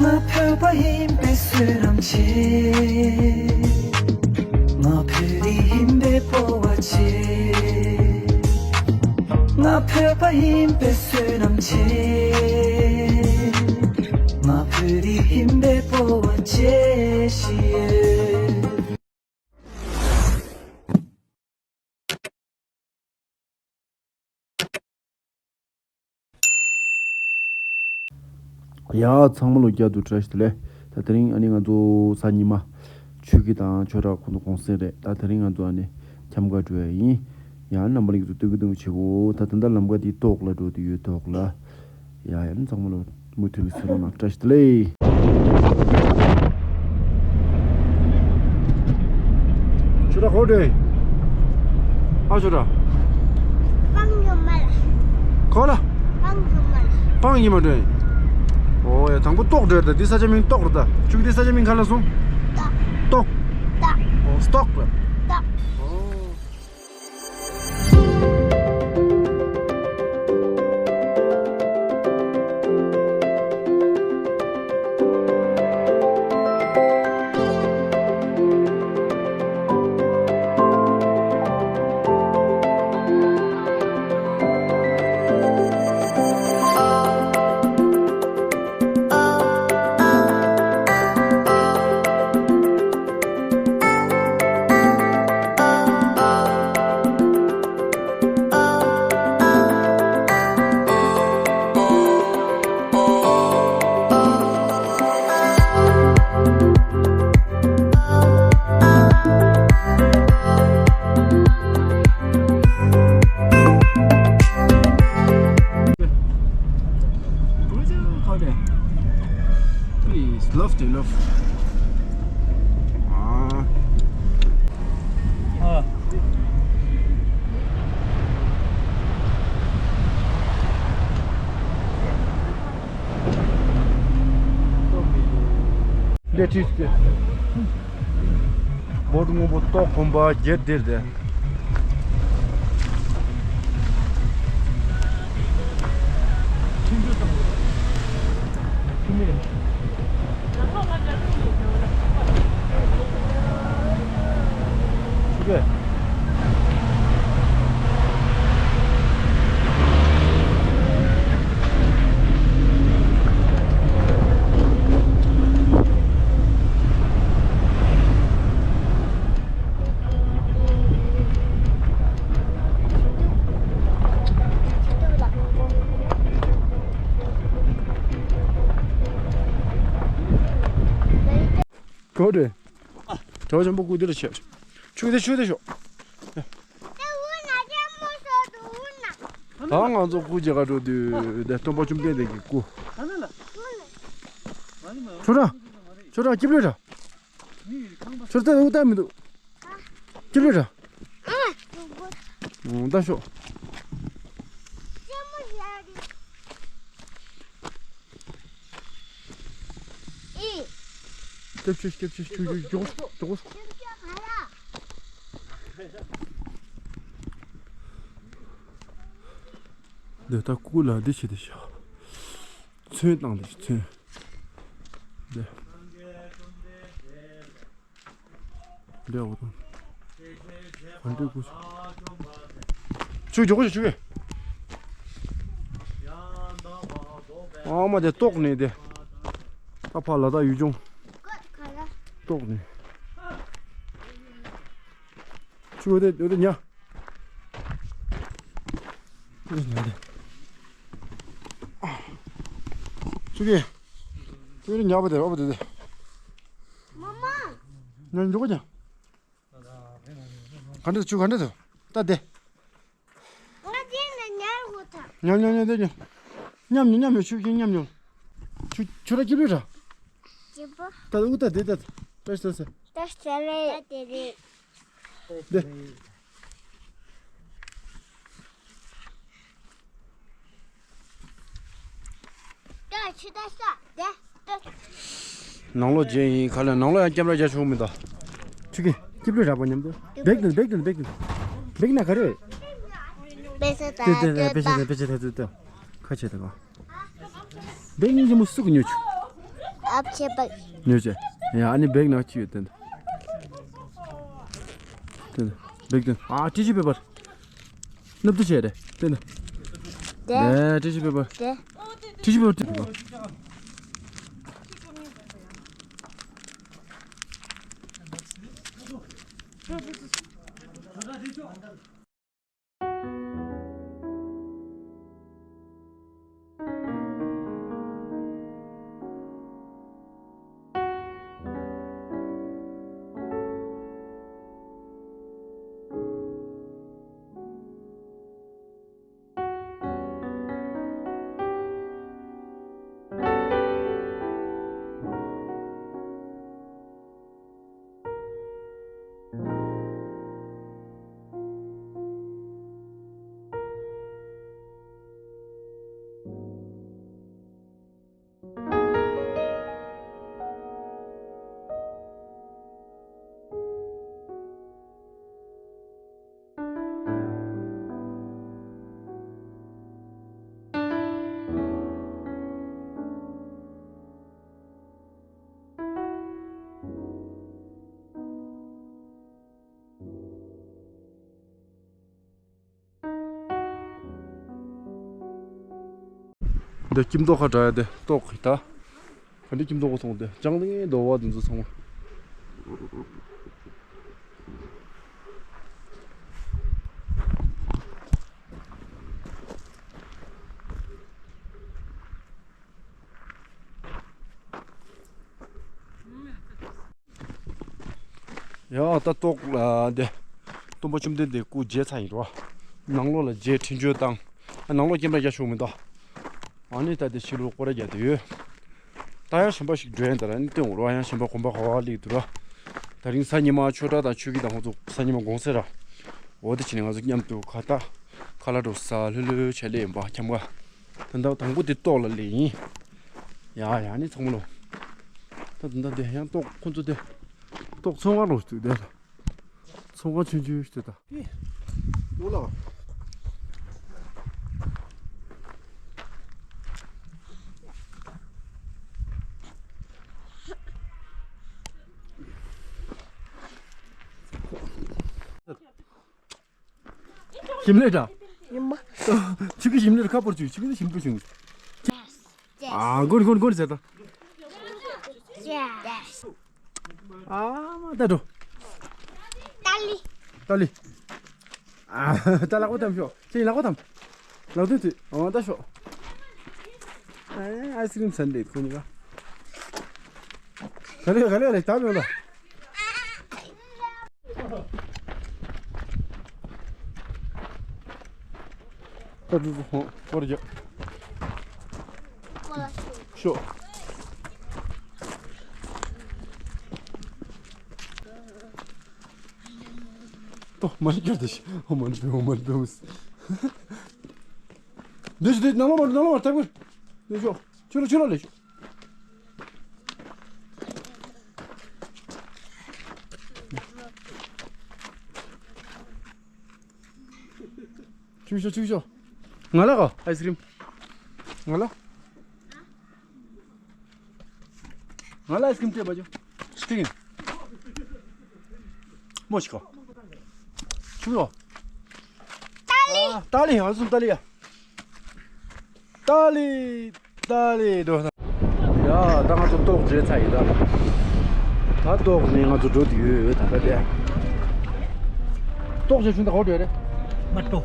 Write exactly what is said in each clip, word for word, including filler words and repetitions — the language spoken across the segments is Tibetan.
ང་བོད་པ་ཡིན་པའི་བསོད་ནམས་ཆེ། ང་བོད་རིགས་ཡིན་པའི་སྤོབས་པ་ཆེ། ང་བོད་པ་ཡིན་པའི་བསོད་ནམས་ཆེ། ང་བོད་རིགས་ཡིན་པའི་སྤོབས་པ་ཆེ་ཞིག་ཡོད། ཡ། ཚང་མ་ལོ་བསྐྱར་དུ་བཀྲ་ཤིས་བདེ་ལེགས། ད་དེ་རིང་ཨ་ནི་ང་ཚོ་གཟའ་ཉི་མ། ཆོས་སྐྱིད་དང་ཆོས་གྲགས་ཁོང་ཚོ་གུང་སེང་རེད། ད་དེ་རིང་ང་ཚོ་ཨ་ནི་འཁྱམས་ཁ་འགྲོ་ཡ་ཡིན། ཡང་རྣམ་པ་ལ་ཡིག་ཚོ་སྟོན་གི་འདུག་བྱེད་གོ། ད་ད་ལྟ་ལམ་ཁ་དེ་ཏོག་ལ་འགྲོ་དུ་ཡོད་ཏོག་ལ། ཡ་ཡ། ཚང་མ་ལོ་མུ་མཐུད་ནས་གསན་རོགས་གནང་། བཀྲ་ཤིས་བདེ་ལེགས། ཆུ་ར་ཧོ་འདྲེ། ཨ་ཆུ་ར། སྤང་ཡོད་མ་ལ། གོ་ལ། སྤང་ཡོད་མ་ལ། སྤང་ཡིན་མ་འདྲེ། ཨོ་ཡ། དང་པོ་ཏོག་འདྲེ། ད་འདི་ས་ཆ་མིང་ཏོག་རེད། ད་ཆུ་འདི་ས་ཆ་མིང་ག་ལ་སོང་། ཏོག་ཏོག་ཏོག་ཨོ་སྟོག་རེད། ཏོག་ཨོ། Please, love to love. ཨ། འདི་བྲིས་ཏེ། འབོར་སྔོན་པོ་ཏོག་གོམ་པ་བརྒྱད་འདིར་ཏེ། གོ་དྲི། གྲོགས་ཆེན་པོ་སྐུ་དེར་ཆེ། ཆུ་དེ་ཆུ་དེ་ཤོག་ད་ང་ཚོ་སྐུ་མཇལ་ག་འགྲོ་དུས་དེ་སྟོན་པ་བཅོམ་ལྡན་འདས་ཀྱི་སྐུ། ཁྱོད་རང་། ཁྱོད་རང་སྐྱིབས་ལོས་ར། ཁྱོད་རང་ལྟ་འུ་ལྟ་མི་འདུག་སྐྱིབས་ལོས་ར། ཨང་། ལྟ་ཤོག་སྐྱབས་ཆེ་སྐྱབས་ཆེ། ཆུ་ཆུ་ཇོག་ཇོག་འདི་ད་སྐུ་ལ་འདི་བྱེད་དེ་ཤག་ཚོན་བཏང་དེ་ཚོན། འདི། འདི་འོ་དང་། ག་འདྲ་སྐུ་ཆུ་ཇོག་ཆུ་ཆུ་གི་ཨ་མ་དེ་ལྟོགས་ནས་དེ། ད་ཕ་ལ་དྭགས་ཡུལ་ལྗོངས། ལྟོགས་ནས། ཆུ་འོ་དེ་འོ་དེ་ཉ། འོ་དེ་ཉ་དེ། ཆུ་གི་ཆུ་གི་ཉ་པ་དེ་ཨོ་པ་དེ་དེ། མ་མ། ཉ་འཇོག་ག་ཉ། ག་འདྲ་ཆུ་ག་འདྲ་འདུག་ད་དེ། ང་དེ་ནས་ཉལ་དགོས་ཐལ། ཉལ་ཉལ་ཉལ་དེ་ཉལ། མཉམ་ཉལ་མཉམ་ཉལ། ཆུ་ཁྱེར་མཉམ་ཉལ། ཆུ་ཆུ་ར་སྐྱིད་པོ་ར། སྐྱིད་པོ། ད་འུ་ད་དེ་ད། ད་ད་ད། ད་ད་རེད། ད་དེ་རེད། དེ། ད་ཆུ་ད་ས་དེ། ནང་ལོགས་མཇལ་ཡིན། ག་ལ་ནང་ལོགས་ཡང་སྐྱབས་ར་རྒྱ་ཆུང་མི་འདུག་ཆུ་གི་སྐྱིབས་ལུས་རག་པ་མཉམ་དུ། བེག་དང་བེག་དང་བེག་དང་། བེག་ན་ག་རེ། པེ་ས་དང་དེ་དེ་དེ་པེ་ས་དང་པེ་ས་དང་དེ་དེ། ཁ་ཆེ་དང་། བེག་ཉིན་གྱི་མུ་སུག་ཉོ་ཆུ། ཨབ་ཆེ་པ། ཉོས་བྱས། ཡ་ཨ་ནི་བེག་ནང་ཅི་ཡོད་དེ་འདུག་དེ་འདུག་བེག་དེ། ཨ་ཊི་ཤུ་པེ་པར། སྣབས་དུ་བྱས་རེད་དེ་འདུག་དེ། ཊི་ཤུ་པེ་པར། དེ། ཊི་ཤུ་པེ་པར་དེ་འདུག་འདི་སྐྱིད་མདོག་ཁ་བྲལ་ཡ་དེ་ཏོག་གི་ད། ག་འདྲ་སྐྱིད་མདོག་ག་མཐོང་དེ་ལྕང་གླིང་རྡོ་བ་དེ་ཚོ་ཚང་མ། ཡ་ད་ཏོག་ལ་དེ་སྟོན་པ་བཅོམ་ལྡན་འདས་སྐུ་མཇལ་ཚར་ཡིན་རོ། ནང་ལོགས་ལ་མཇལ་འཕྲིན་བཅོལ་བཏང་། ཨ་ནང་ལོགས་སྐྱེམས་ར་རྒྱག་ཆོག་མི་འདུག་ཨ་ནི་ད་དེ་ཕྱི་ལོགས་སྐོར་ར་རྒྱག་དེ་ཡོད། ད་ཡང་གཞན་པ་ཞིག་འགྲོ་ཡན་ད་ར་ནི་སྟོན་འོ་རོ། ཡང་གཞན་པ་དགོན་པ་ག་བ་སླེབས་འདུག་ར། ད་རིང་གཟའ་ཉི་མ་ཆོས་གྲྭ་དང་ཆོས་སྐྱིད་དང་ཁོང་ཚོ་གཟའ་ཉི་མ་དགོང་ཟེར་ར། འོ་དེ་བྱས་ནས་ང་ཚོ་མཉམ་དུ་ཁ་ད་ཁ་ལག་འགྲོ་ས་ལྷོད་ལྷོད་བྱས་སླེབས་ཡིན་པ་ཁྱམས་ཀ། ད་ད་དང་པོ་དེ་ཏོག་ལ་སླེབས་ཡིན། ཡ་ཡ་ནི་ཚང་མ་ལོ། ད་ད་ད་དེ་ཡང་ཏོག་ཁོང་ཚོ་དེ་ཏོག་ཚོང་ཁང་རོ་བཙུགས་དེ་ལ། ཚོང་ཁང་ཆུང་ཆུང་ཞིག་ད། འོ་ལ། ཞིམ་ལེ་འདྲ། ཉི་མ། ཆུ་གི་ཞིམ་ལེ་ཁ་པོར་ཆུ་ཆུ་གི་ཞིམ་པོ་ཞིམ། ཨ་གོར་གོར་གོར་ཟེར་ད། ཨ་མ་ད་འགྲོ། ཏཱ་ལི། ཏཱ་ལི། ཨ་ད་ལག་པ་བཏམ་ཤོག་ཁྱེད་ལག་པ་བཏམ། ལག་དུས་དུས་ཨ་ད་ཤོག་ཨ་ཨའི་སི་ཀི་རིམ་ཟ་འདི་ཁོ་གཉིས་ཀ་ག་ལེ་ག་ལེ་ལེ་ད་མེད་ལ། ད་དུ་དུ་ཧོ་ཧོ་རྒྱ། ཤོག་ཏོ་མ་རིག་ཀྱོ་དེ་ཤི་ཧོ་མ་རིག་ཧོ་མ་རིག་འདི་ཤི་འདི་ནང་ལོ་མ་ནང་ལོ་མ་ཐབ་གི་འདི་ཤོག་ཆུ་ལོ་ཆུ་ལོ་ལེ་ཤོག་ཆུ་ཤོག་ཆུ་ཤོག་ང་ལ་གོ་ཨའི་སི་ཀི་རིམ། ང་ལ། ང་ལ་ཨའི་སི་ཀི་རིམ་སྤྲད་པ་ཅོ། སྟིང་། མོ་ཞིག་གོ་ཆུ་ཡོ། ཏཱ་ལི། ཨ་ཏཱ་ལི་ང་ཚོ་ཏཱ་ལི་ཡ། ཏཱ་ལི། ཏཱ་ལི་འགྲོ་ན། ཡ་ད་ང་ཚོ་ཏོག་མཇལ་ཚར་ཡིན་ད། ད་ཏོག་ནས་ང་ཚོ་འགྲོ་དུ་ཡོད་ད་ལྟ་དེ། ཏོག་ཅེས་ཆུང་ད་གོ་འགྲོ་རེད། མ་ཏོ།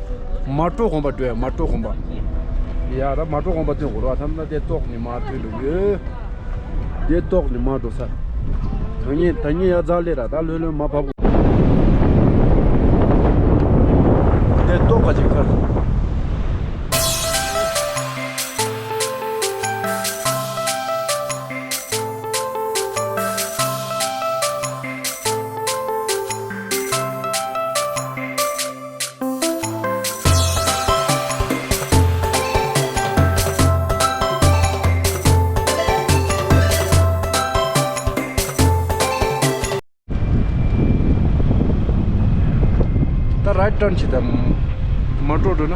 མ་ཏོ་དགོན་པ་འགྲོ་ཡ་མ་ཏོ་དགོན་པ། ཡ་ད་མ་ཏོ་དགོན་པ་ཐོན་དགོས་ར་ཐམ་ན་དེ་ཏོག་ནས་མ་ཐོན་འགྲོ་ཡོད། དེ་ཏོག་ནས་མ་འགྲོ་ས། ད་ངས་ད་ངས་ཡ་རྫ་ལས་ར་ད་ལོས་ལོས་མ་བབ། དེ་ཏོག་ག་ཅིག་ཁར། ད་རའིཊ་ཊརན་བྱེད་དམ། མ་འགྲོ་འགྲོ་ན།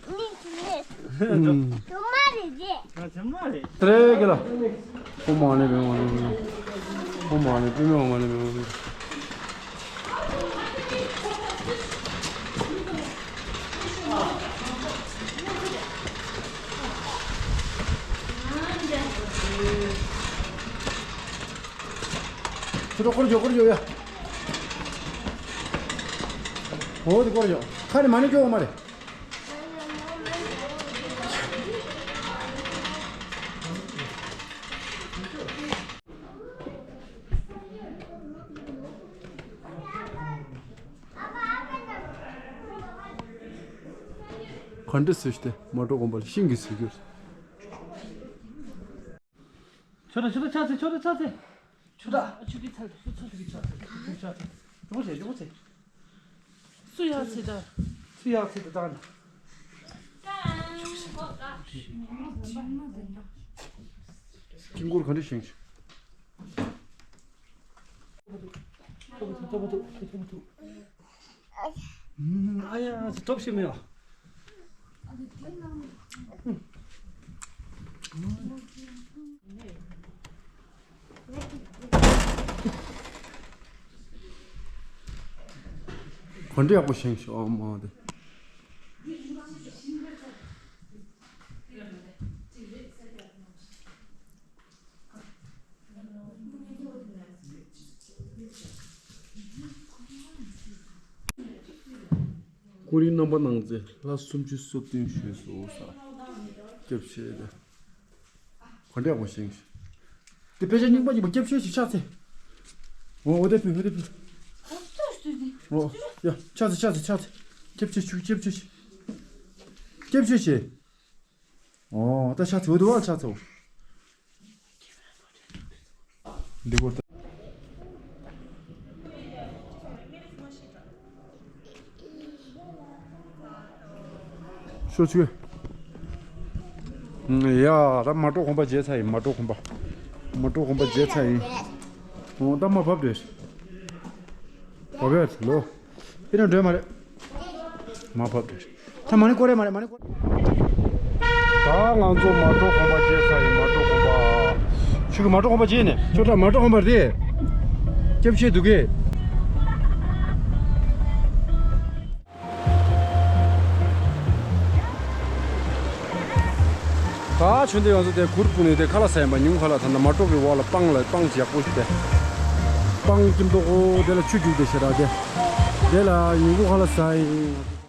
ཨུམ། ད་ཚེ་མ་རེད། ད་ཚེ་མ་རེད། ཏྲེ་གི་ལ། ཨོཾ་མ་ཎི་པདྨེ་ཧཱུྃ། ཨོཾ་མ་ཎི་པདྨེ་ཧཱུྃ། མ་ཎི་པདྨེ་ཧཱུྃ། ཁྱོད་སྐོར་རྒྱོབ། སྐོར་རྒྱོབ་ཡ། འོ་དེ་སྐོར་རྒྱོབ། ཁ་ནས་མ་ཎི་སྐྱོར་བ་མ་རེད། ག་འདྲ་བཟོས་ཏེ་མ་འགྲོ་གོམ་པ་ལ་ཤིང་གིས་བཟོས་རྒྱུ། ཆོ་ད་ཆོ་ད་ཆ་ཚེ། ཆོ་ད་ཆ་ཚེ། ཆོ་ད། ཆོ་གི་ཚལ། ཆོ་ཚལ་གི་ཆ་ཚེ། ཆོ་གི་ཆ་ཚེ། ཇོ་བོ་ཚེ། ཇོ་བོ་ཚེ། སུ་ཡ་ཚེ་ད། སུ་ཡ་ཚེ་ད་ད་ན། དཀྱིལ་འཁོར་ག་འདྲ་བཞེངས་ཤིག། ཐོབ་ཐུབ་ཐོབ་ཐུབ་ཐོབ་ཐུབ། ཨ་ཡ་ཐོབ་ཤེས་མེད་ཨ། གོན་འདྲ་ཡག་པོ་བཞེངས་ཤོག་ཨ་མ་དེ། སྐུ་རིམ་རྣམ་པ་གནང་སྟེ་ལྷ་སུམ་ཅུ་སོ་བདུན་བཞུགས་སོ་ས། སྐྱབས་ཆེ་སྟེ། གོན་འདྲ་ཡག་པོ་བཞེངས་ཤིག། དེ་དཔེ་ཆ་རྙིང་པ་རྙིང་པ་སྐྱབས་ཆེ་ཞིག་ཕྱག་འཚལ། འོ་འོ་དེ་ཕུལ། འོ་དེ་ཕུལ། འོ་ཡ་ཕྱག་འཚལ། ཕྱག་འཚལ། ཕྱག་འཚལ། སྐྱབས་ཆེ་ཞིག། སྐྱབས་ཆེ་ཞིག། སྐྱབས་ཆེ་ཞིག། ཨོ། ད་ཤ་ཚོ་འདུག་བ། ཤ་ཚོ། འདི་གོ་ད། ཤོ་ཆུ། ཡ། ད་མ་འགྲོ་གོམ་པ་བརྗེས་ཚར་ཡིན། མ་འགྲོ་གོམ་པ། མ་འགྲོ་གོམ་པ་བརྗེས་ཚར་ཡིན། ཨོ། ད་མ་བབས་རེད། བབས་ཡ་ལོ། ཨེ་རང་འགྲོ་མ་རེད། མ་བབས་རེད། ད་མ་ཎི་བསྐོར་རེད། མ་ཎི་མ་ཎི་བསྐོར། ད་ང་ཚོ་མ་འགྲོ་གོམ་པ་བརྗེས་ཚར་ཡིན། མ་འགྲོ་གོམ་པ། ཆུ་གི་མ་འགྲོ་གོམ་པ་བརྗེས་ནས། ཁྱོད་ད་མ་འགྲོ་གོམ་པ་རེད། སྐྱབས་ཆེ་འདུག་གས། ད་ཆུ་འདི་ཡོངས་སུ་དེ་གུར་སྤུངས་ནས་དེ་ཁ་ལག་ཟ་ཡིན་པ། ཉིན་གུང་ཁ་ལག་ད་ནི་མ་འགྲོ་གི་འོག་ལ་སྤང་ལ། སྤང་ཅིག་ཡག་པོ་ཞིག་དེ། སྤང་སྐྱིད་མདོག་གོ་དེ་ལ་ཆུ་རྒྱུག་དེ་ཞེ་དྲག་དེ། དེ་ལ་ཉིན་གུང་ཁ་ལག་ཟ་ཡིན།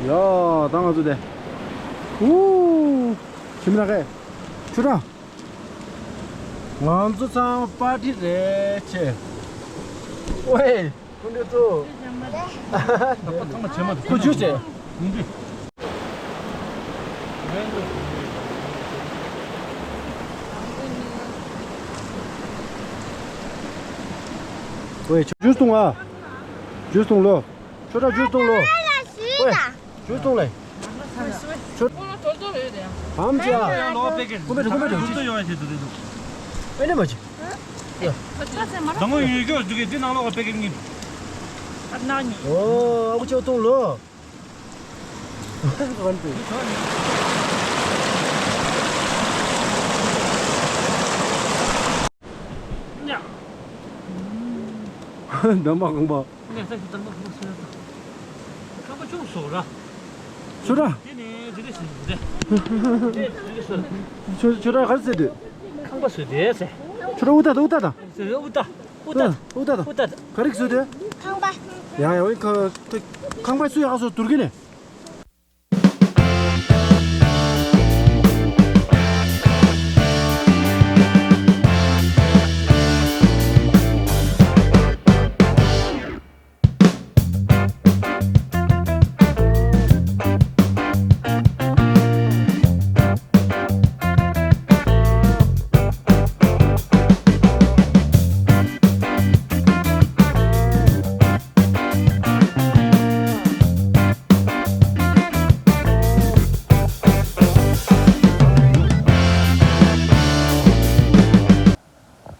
ཡ། ད་ང་ཚོ་དེ། ཨུ། ཁྱིམ་ར་གས། ཆུ་ར། ང་ཚོ་ཚང་པར་ཊི་རེད་ཆེ། ཝེ། སྐུ་མགྲོན་གཙོ། ཁོ་ཆུ་ཆེ། ཁོ་ཆུ་ཆེ། ཝེ། ཇུས་འཐུང་ཨ། ཇུས་འཐུང་ལོ། ཁྱོད་ར་ཇུས་འཐུང་ལོ། ཝེ། ཇུས་འཐུང་ལེ། ཁྱོད། ཨམ་ཅི་ཨ། ཀུ་མེ་ཀུ་མེ། ཨེ་ནེ་མ་ཅི། ཨོ། ཨ་ཁུ་ཅོ་འཐུང་ལོ། འདམ་པ་ཁང་པ། ཁང་པ་ཆུང་སོ་ར། ཆུ་ར། དེ་ནས་དེ་རེ་ཟིན་དེ། དེ་རེ་ཟིན། ཆུ་ཆུ་ར་ག་རེ་ཟེར་དུས། ཁང་པ་བཟོས་དེ་ཟེར། ཆུ་ར་ཨུ་ཏ་ཏ་ཨུ་ཏ་ཏ། ཨུ་ཏ་ཨུ་ཏ་ཨུ་ཏ་ཏ། ཨུ་ཏ་ཏ། ག་རེ་བཟོས་དེ། ཁང་པ། ཡ་ཡ་ཝེ། ཁ་ཁ་ཁང་པ་སུ་ཡག་སོ་དུར་གི་ནས།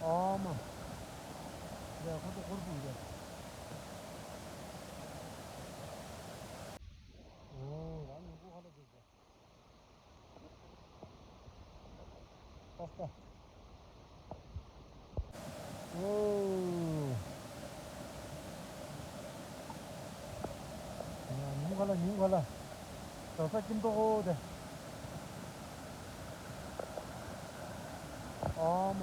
ཨ་མ། ཡ་ཁོ་ཚོ་སྒོར་ཕུག་རེད། ཨོ་རང་ཉིན་གུང་ཁ་ལག་འདུག་ག། པ་སྟ། ཨོ། ཉིན་གུང་ཁ་ལག་ཉིན་གུང་ཁ་ལག། ད་ས་ཁྱིམ་ཐོག་ཨོ་དེ། ཨ་མ།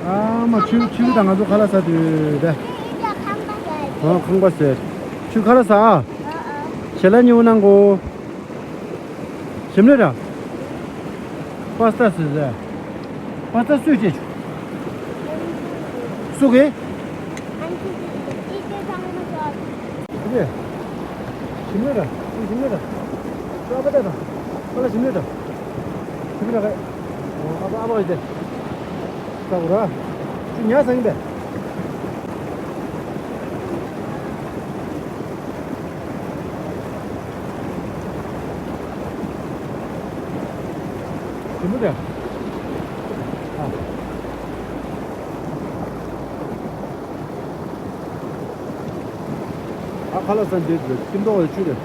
ཨ་མ། ཆུ་ཆུ་དང་ང་ཚོ་ཁ་ལག་ཟ་དུས་དེ། ཨ་ཁང་པ་ཟེར། ཆུ་ཁ་ལག་ཟ། ཨ་ཨ། ཞལ་ལག་ཉོ་གནང་གོ། ཞིམ་ལེ་ར། པ་སྟ་ཟེར་ཟེར། པ་སྟ་སུས་བྱེད་ཆུ། སུ་གེ། ཨེ། ཞིམ་ལེ་ར། ཞིམ་ལེ་ར། ཨ་ཕ་ད་ར། ཨ་ལ་ཞིམ་ལེ་ར། ཞིམ་ལེ་ར་ག། ཨ་ཕ་ཨ་ཕ་ཡི་དེ། ལྟ་བུ་ར། ཆུ་ཉ་ཟ་ཡིན་པས། ཞིམ་པོ་རེད། ཨ། ཨ་ཁ་ལག་ཟ་འདོད་འདོད་ཁྱིམ་ཐོག་ལ་ཆུ་རེད།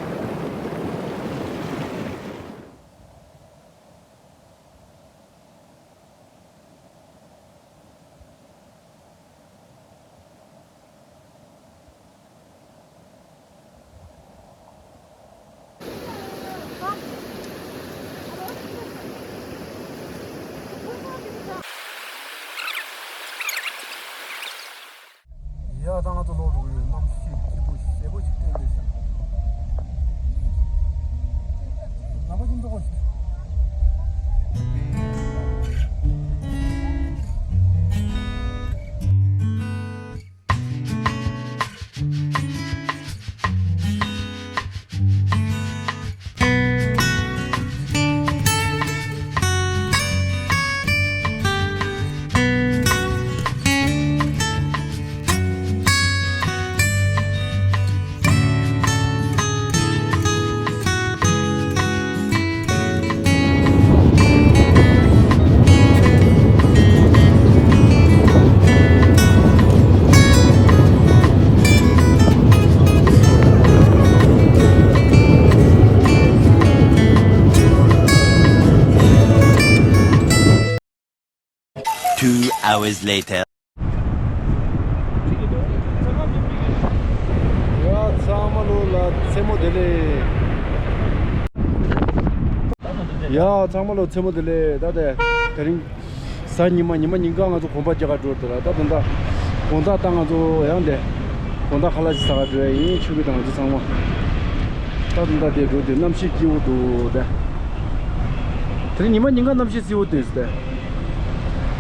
ཡ་ད་ང་ཚོ་ལོག་འགྲོ་གི་ཡོད། གནམ་གཤིས་སྐྱིད་པོ་ཞེ་པོ་ཞིག་བསྟན་བསྡད་ཤག་ལམ་ཁ་ཅིག་མདོག་ཁ་ཞིག Two hours later. ཡ་ཚང་མ་ལོ་ལ་མཚན་མོ་བདེ་ལེགས། ཡ་ཚང་མ་ལོ་མཚན་མོ་བདེ་ལེགས། ད་དེ་དེ་རིང་གཟའ་ཉི་མ། ཉི་མ་ཉིན་གང་ང་ཚོ་གོམ་པ་རྒྱག་ག་འགྲོ་འདུག་ལ། ད་དོན་དག་དགོང་དག་ད་ང་ཚོ་ཡང་དེ་དགོང་དག་ཁ་ལག་ཅིག་ཟ་ག་འགྲོ་ཡ་ཡིན། ཆོས་སྐྱིད་དང་ང་ཚོ་ཚང་མ། ད་དོན་དག་དེ་འགྲོ་དུས་གནམ་གཤིས་སྐྱིད་པོ་འདུག་དེ། དེ་རིང་ཉི་མ་ཉིན་གང་གནམ་གཤིས་བསིལ་པོ་འདུག་སྟེ།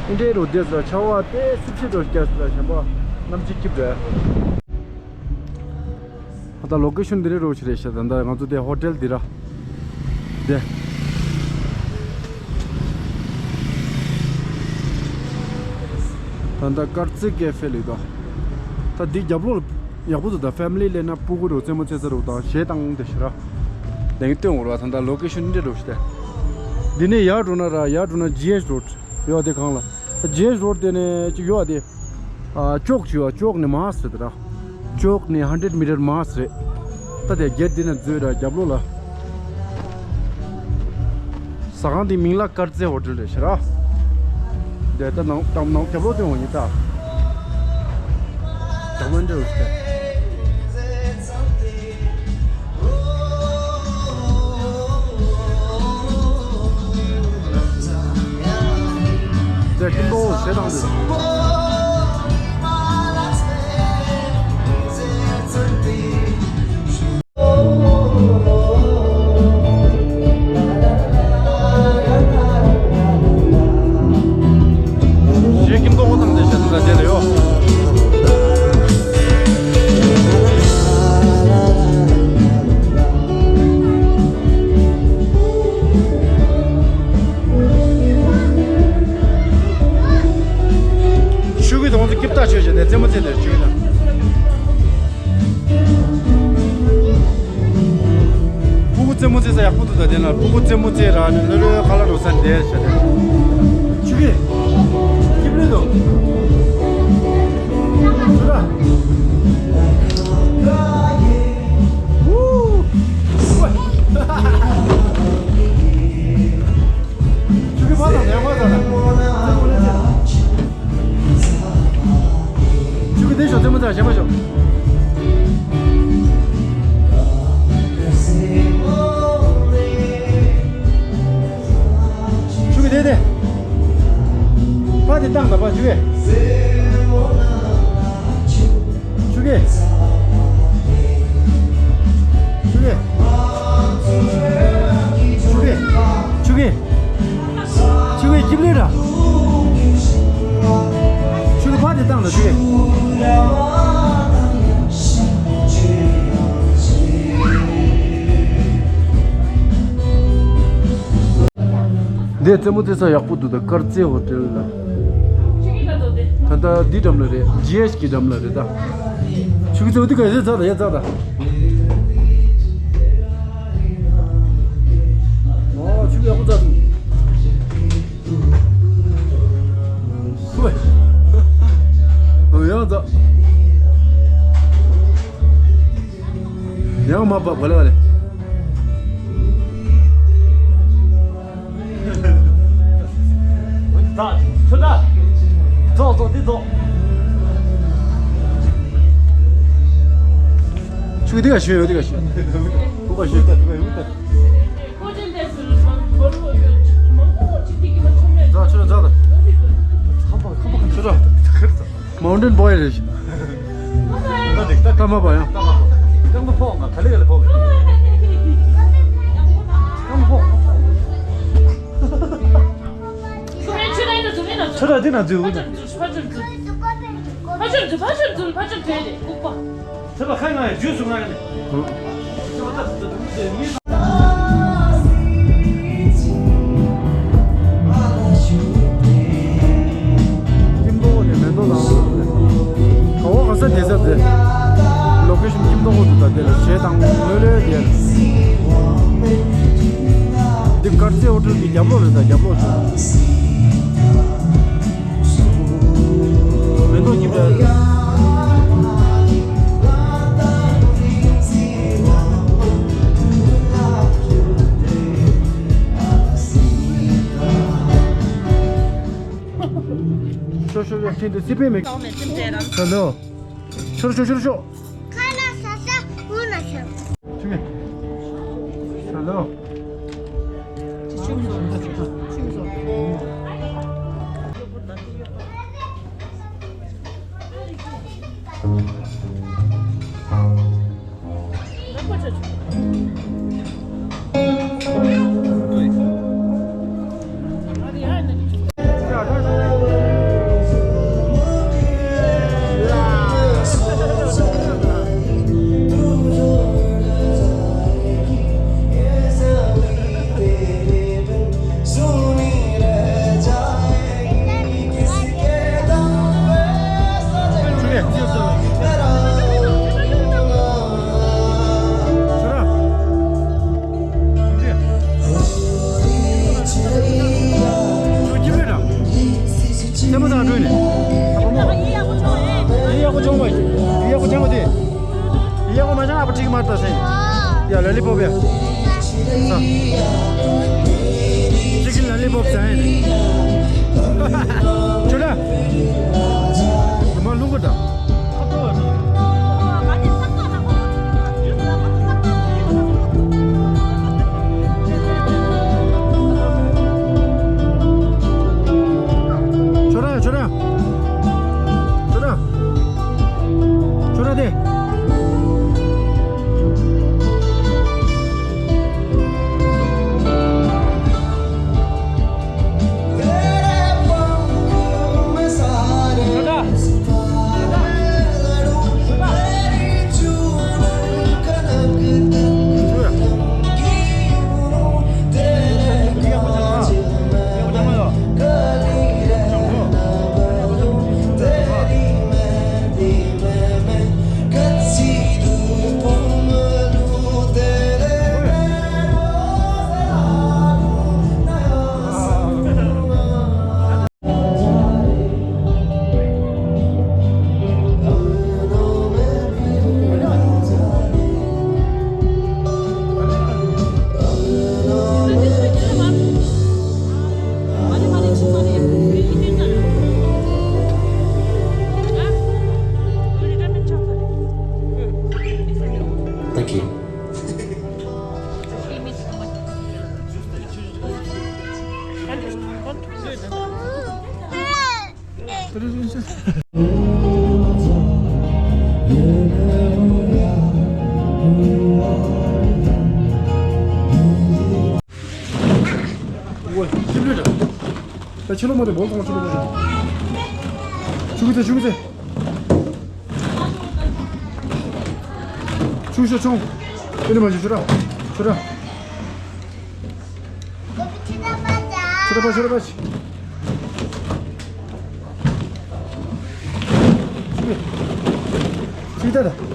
ཨིན་འདྲའི་རོ་བདེ་སོ། ཆར་པ་དེ་སིབ་སིབ་རོ་རྒྱག་སོ། གཞན་པ་གནམ་གཤིས་སྐྱིད་པོ་རེད། ད་ལྟ་ལོ་ཀེ་ཤོན་འདི་རེད་རོ་ཆི་རེད་ཤག་ད་ལྟ་ང་ཚོ་དེ་ཧོ་ཊེལ་འདི་ར། དེ། ད་ ད་ལྟ་དཀར་རྩེ་ཀེ་ཧྥེ་ལ་ཡོད། ད་འདི་རྒྱབ་ལོགས་ལ་ཡག་པོ་འདུག་ད་ཕེ་མི་ལི་སླེབས་ན་སྤུ་གུ་རུ་རྩེད་མོ་རྩེ་ས་རུ་དང་གཞས་བཏང་དེ་ཤི་ར། དེང་སྟོན་འོར་བ་ད་ད་ལོ་ཀེ་ཤོན་འདི་རུ་ཤི་ཏེ། འདི་ནས་ཡར་འགྲོ་ན་ར་ཡར་འགྲོ་ན་ཇི་ཨེཆ་རོ་ཌི་ཡོད་དེ་གང་ལ། ད་ཇི་ཨེཆ་རོ་ཌི་དེ་ནས་ཅིག་ཡོད་དེ། ཨ་ཅོག་ཅིག་ཡོད། ཅོག་ནས་མར་རེད་ད་ར། ཅོག་ནས་ཧན་ཌེཌ་མི་ཊར་མར་རེད། ད་དེ་གེ་ཊི་འདི་ནས་འཛུལ་ར་རྒྱབ་ལོགས་ལ། ཟ་ཁང་འདི་མིང་ལ་དཀར་རྩེ་ཧོ་ཊེལ་རེད་ཤི་ར། དེ་ད་ནང་ནང་རྒྱབ་ལོགས་དེ་འོང་ཡིན་ད། རྒྱབ་ལོགས་འདི་རུ་ཤི། དེ་ཀིན་པོ་ཞེ་དང་དེ། ཞེས་ཀིན་ཏོག་ཧོ་དང་དེ་བྱས་ན་དེ་ལ་ཡོད། ཆུ་གི་དོང་དུ་སྐྱིབས་ཏ་ཆོས་བྱས་ཏེ་རྩེད་མོ་རྩེ་དེར་ཆུ་གི་དང་། ཕྲུ་གུ་རྩེད་མོ་རྩེ་ས་ཡག་པོ་འདུག་ད་དེ་ན་ཕྲུ་གུ་རྩེད་མོ་རྩེ་ར་ནི་ལོ་ལོའི་ཁ་ལག་འགྲོ་ས་འདྲ་བྱས་ཏེ། ཆུ་གི། སྐྱིབས་ལེ་དོ། ཆུ་ར། ཝུ། ཆུ་གི་ཕ་དང་ནས་ཕ་དང་ན། ཆུ་གི་དེ་ཤོག་རྩེད་མོ་རྩེ་གཞན་པ་ཤོག་ཆུ་གི་དེ་དེ། ཕ་དེ་བཏང་ད་ཕ་ཆུ་གི། ཆུ་གི། ཆུ་གི། ཆུ་གི། ཆུ་གི། ཆུ་གི་སྐྱིབས་ལེ་ར། ཆུ་གི་ཕ་དེ་བཏང་ད་ཆུ་གི། འདི་རྩེད་མོ་རྩེ་ས་ཡག་པོ་འདུག་ད་དཀར་རྩེ་ཧོ་ཊེལ་ལ། ད་ལྟ་འདི་འགྲམ་ལ་རེད། ཇི་ཨེཆ་གི་འགྲམ་ལ་རེད་ད། ཆུ་གི་རྩེ་བ་འདི་ག་ཡ་ཙག་ད་ཡ་ཙག་ད། ཨོ་ཆུ་གི་ཡག་པོ་ཙག་འདུག་ཧུའེ། ཨོ་ཡ་ཙག་ཡང་མ་བབས་ག་ལེ་ག་ལེ། ད་ཆུ་ད། ཙོག་ཙོག་འདི་ཙོག་ཆུ་འདི་ག་ཞོན་ཡོད་འདི་ག་ཞོན། ཧུ་ག་ཞོན། ཛ་ཆུ་ར་ཛ་ད། ཆུ་ར། མའུན་ཊེན་བོ་ཡི་རེད། ད་དེ་ད་ད་མ་པ་ཡང་། རྐང་པ་ཕོག་ང་ག་ལེ་ག་ལེ་ཕོག་རྐང་པ་ཕོག་ཆུ་ར་འདི་ན་འཛུལ་འོ་ན། ཕ་ཆུར་འཛུལ། ཕ་ཆུར་འཛུལ། ཕ་ཆུར་འཛུལ། ཕ་ཆུར་འཛུལ། ལྐུགས་པ། ཚེ་བ་ཁ་ང་ཡང་རྒྱུས་སུ་ང་ཡང་ནི། ཀིམ་ཏོག་ནས་མེ་ཏོག་ལ། ག་བ་ག་ས་དེ་ས་དེ། ལོ་ཀེ་ཤོན་ཀིམ་ཏོག་དུ་ད་དེ་ལ་གཞས་བཏང་ལོས་ལོས་དེ། འདི་དཀར་རྩེ་ཧོ་ཊེལ་གྱི་རྒྱབ་ལོགས་རེད་ད་རྒྱབ་ལོགས་ཤོག་མེ་ཏོག་གི་བྲེལ། ཤོ་ཤོ་ཤོ་ཁྱེད་འདི་སི་པན་མེད། ཧེ་ལོ། ཤོ་ཤོ་ཤོ་ཤོ། ཁ་ལ་ས་ས་འུ་ན་ཤ། ཆུ་མེད། ཧེ་ལོ། ཁྲིག་མར་ད་སེ། ཡ་ལ་ལི་པོབ་ཡ། ས། ཅི་ཀིན་ལ་ལི་པོབ་ཟ་ཡ་ནི། ཁྱོད་ར། མ་ལུག་ག་ད། ཁྱོད་ར་ཁྱོད་ར། ཁྱོད་ར། ཁྱོད་ར་དེ། Thank you. ད་ཕྱི་ལོགས་མ་དེ་བོགས་སོང་། ཕྱི་ལོགས་མ་དེ། ཆུ་གི་ཚེ། ཆུ་གི་ཚེ། ཆུ་ཤོག་ཆུ། དེ་ནས་མ་ཤོག་ཆུ་ར། ཆུ་ར། ཆུ་ར་པ་ཆུ་ར་པ་ཆི། ཆུ་གི། ཆུ་གི་ད་ད།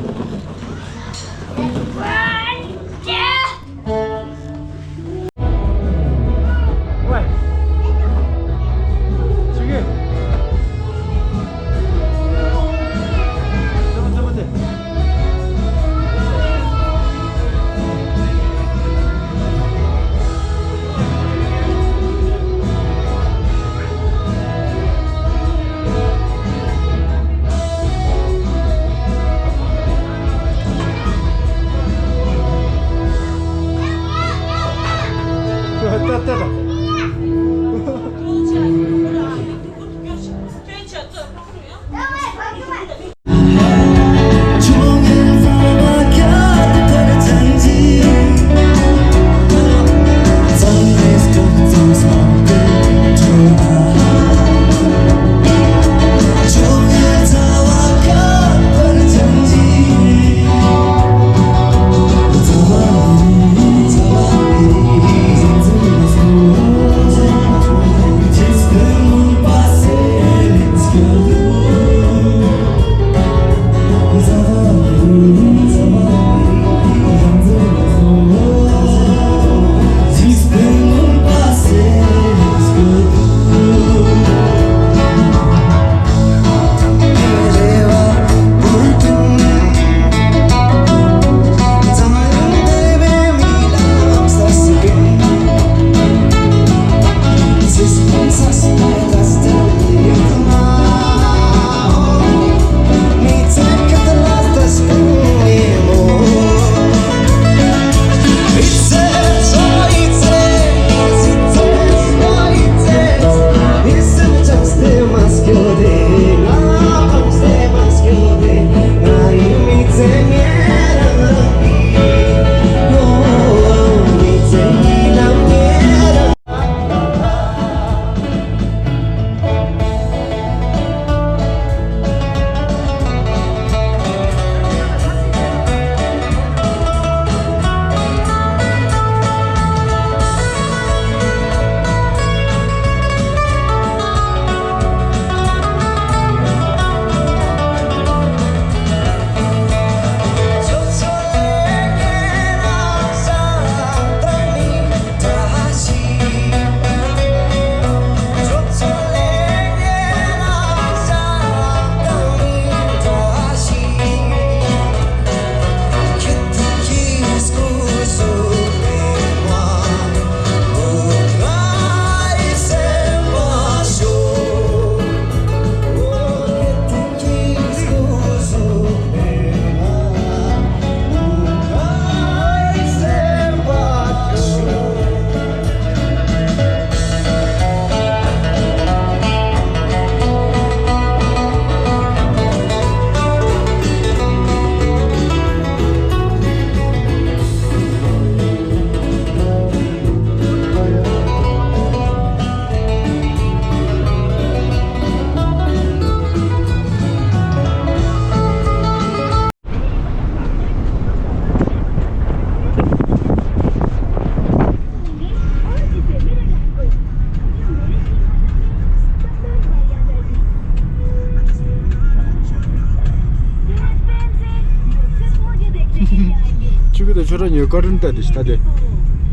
ཆུ་གི་དེ་ཆོ་ར་ཉོས་བཀའ་དྲིན་ལྟ་དེ་ཤི་ད་དེ།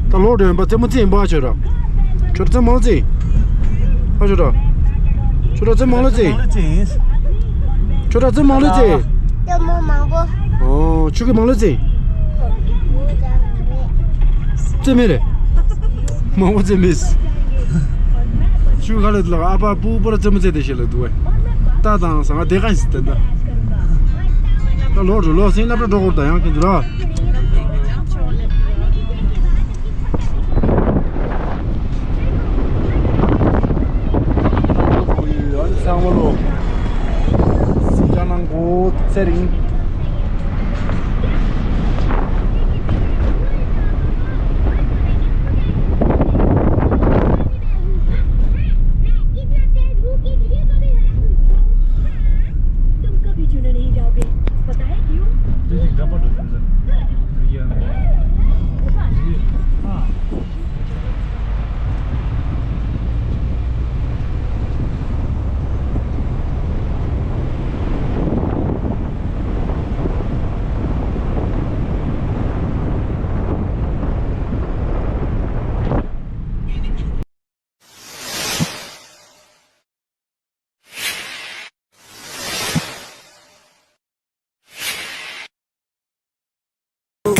ད་ལོག་འགྲོ་ཡིན་པ་རྩེད་མོ་རྩེ་ཡིན་པ་ཆོ་ར། ཆོ་ར་རྩེད་མང་རྩེ། ཨ་ཆོ་ར། ཆོ་ར་རྩེད་མང་ལོ་རྩེ། ཆོ་ར་རྩེད་མང་ལོ་རྩེ། རྩེད་མོ་མང་པོ། ཨོ་ཆུ་གི་མང་ལོ་རྩེ། རྩེ་མེད་རེད། མང་པོ་རྩེ་མེད། ཆུ་ག་ལ་དུ་ལ་ཨ་ཕ་སྤུ་པོ་ར་རྩེད་མོ་རྩེ་དེ་ཤི་ལ་དུ་བས། ད་དང་སང་ཨ་དེ་ག་ཤི་ད་ད། ད་ལོག་འགྲོ་ལོག་སེང་སློབ་གྲྭ་འགྲོ་དགོས་ད་ཡང་ཁྱེད་ཚོ་ར། ཚང་མ་ལོ། སེམས་ཅན་ནང་གོ་ཚེ་རིང་།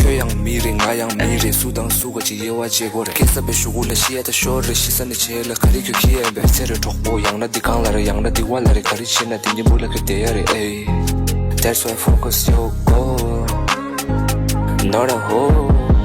ཁྱོད་ཡང་མི་རེད། ང་ཡང་མི་རེད། སུ་དང་སུ་ག་ཅིག་དབྱེ་བ་བྱེད་དགོས་རེད། སྐད་ས་པའི་ཤུ་གུ་ལ་ཤི་ཡ་ད་ཤོར་རེད། ཤི་ས་ནི་བྱེད་ལ་ག་རེ་ཁྱོད་ཁྱི་ཡན་པས་ཚེ་རེ་གྲོགས་པོ། ཡང་ན་འདི་གང་ལ་རེད། ཡང་ན་འདི་བ་ལ་རེད། ག་རེ་བྱེད་ན་དེ་ཉིན་བུ་ལ་ཁྱོད་བསྡད་ཡ་རེད། ཨེ། That's why focus your goal, not a hole.